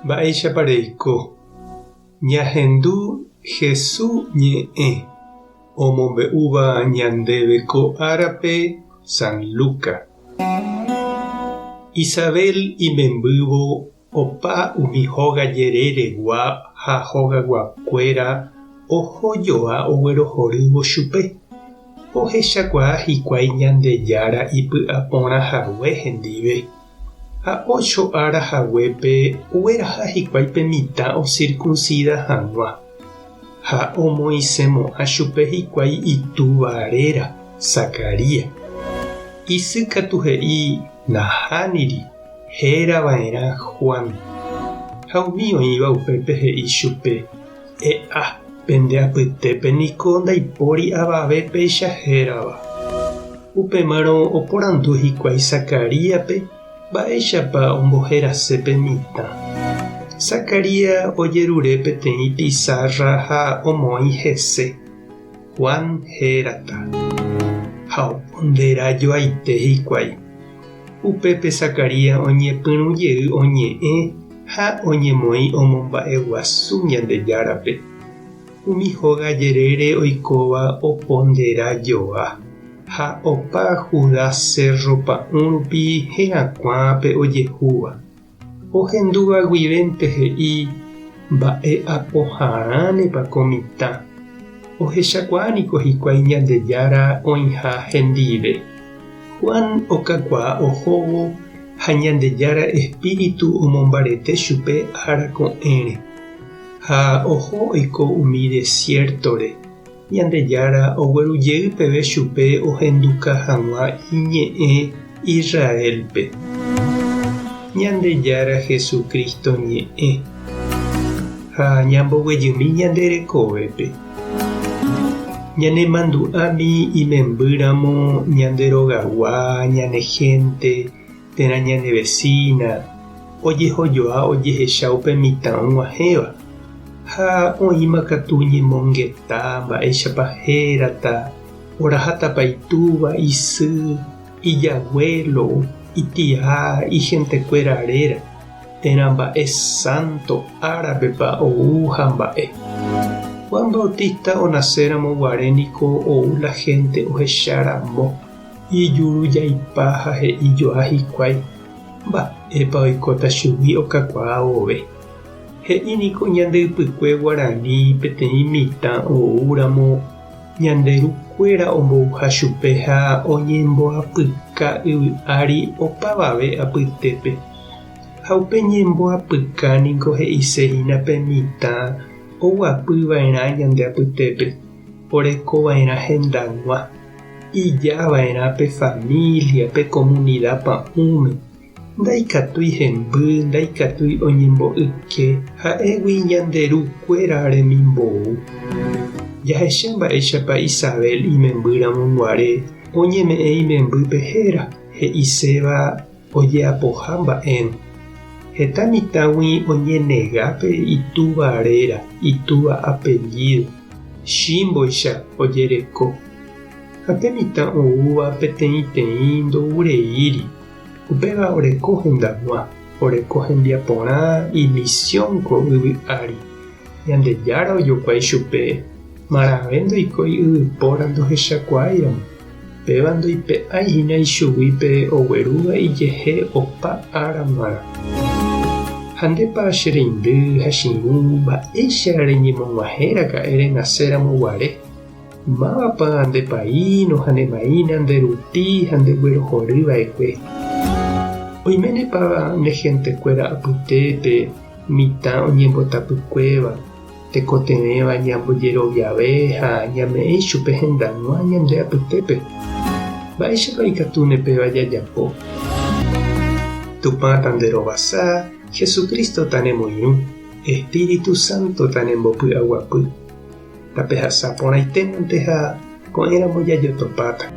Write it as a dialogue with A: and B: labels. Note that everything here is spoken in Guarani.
A: Mba'éichapa reiko? Ñahendu Hesu ñe'ẽ omombe'úva ñandéve ko árape San Luca. Isabel imembývo opa umi hóga jereregua ha hogaguakuéra oho joa oguerohorývo chupe. Ohechakuaa hikuái Ñandejára ipy'aporã hague hendive. Ha ócho ára haguépe ogueraha hikuái pe mitã osirkunsida hag̃ua, ha omoĩsemo'ã chupe hikuái itúva réra, Zacarías. Isy katu he'i, Nahániri, héra va'erã Juan. Ha umi oĩva upépe he'i chupe, E'a, pende apytépe niko ndaipóri avave péicha hérava. Upémarõ oporandu hikuái Zacaríaspe mba'éichapa omboherase pe mitã. Zacarías ojerure peteĩ pisárra ha omoĩ hese, Juan hérata. Ha opondera joaite hikuái. Upépe Zacarías oñepyrũ jey oñe'ẽ ha oñemoĩ omomba'eguasu Ñandejárape. Umi hóga jerére oikóva opondera joa, ha opa Judá sérro pa'ũ rupi herakuã pe ojehúva. Ohendúva guivénte he'i, Mba'e apoharãnepa ko mitã? Ohechakuaa niko hikuái Ñandejára oĩha hendive. Juan okakuaa ohóvo ha Ñandejára espíritu omombarete chupe ára ko'ẽre. Ha oho oiko umi desiértore, Ñandejára ogueru jey peve chupe ohenduka hag̃ua iñe'ẽ Israélpe. Ñandejára Jesucristo ñe'ẽ. Ha ñamboguejymi ñande rekovépe. Ñanemandu'ámi imembýramo ñande rogagua, ñane hénte térã ñane vesína, ojehojoa ojehecha upe mitã og̃uahẽva, ha oĩma katu ñemongeta mba'éichapa hérata, orahátapa itúva, isy, ijaguélo, itia, ihentekuéra réra, térã mba'e sánto árapepa ou ha mba'e. Juan Bautista onaséramo guare niko ou la hénte ohecha ramo. Ijurujaipa ha he'i joa hikuái mba'épa oikóta chugui okakuaa vove. He'i niko ñande ypykue guarani peteĩ mitã oúramo ñande ru kuéra ombouha chupe ha oñemboapyka yvy ári opavave apytépe. Ha upe ñemboapyka niko he'ise hína pe mitã oguapy va'erã ñande apytépe, oreko va'erã hendag̃ua. Ija va'erã pe família, pe komunida pa'ũme. Ndaikatúi hemby, ndaikatúi oñembo'yke, ha'égui ñande ru kuéra remimbou. Jahecha mba'éichapa Isabel imemby ramo guare oñeme'ẽ imembýpe héra, he'iséva ojeapoha mba'érõ. Heta mitãgui oñenega pe itúva réra, itúva apellído, chímboicha ojereko. Ha pe mitã oúva peteĩteĩ ndoureíri, upéva oreko hendag̃ua, oreko hembiaporã imisión ko yvy ári. Ñandejára ojokuái chupe, marãve ndoikói yvypóra ndohechakuaáiramo. Péva ndoipe'ái hína ichugui pe oguerúva ijehe opa ára g̃uarã. Ha ndépa che reindy ha che irũ mba'éicha reñemog̃uahẽ raka'e renase ramo guare? Mávapa nde paíno ha ne maína nde rupi ha nde guerohory va'ekue? Oiménepa ne hentekuéra apytépe mitã oñembotapykuéva? Tekotevẽva ñambojeroviave ha ñame'ẽ ichupe hendag̃ua ñande apytépe. Mba'éichapa ikatúne péva jajapo? Tupã tanderovasa, Jesucristo tanemoirũ, Espíritu Santo tanembopy'aguapy. Tapehasa porãitémante ha ko'ẽramo jajotopáta.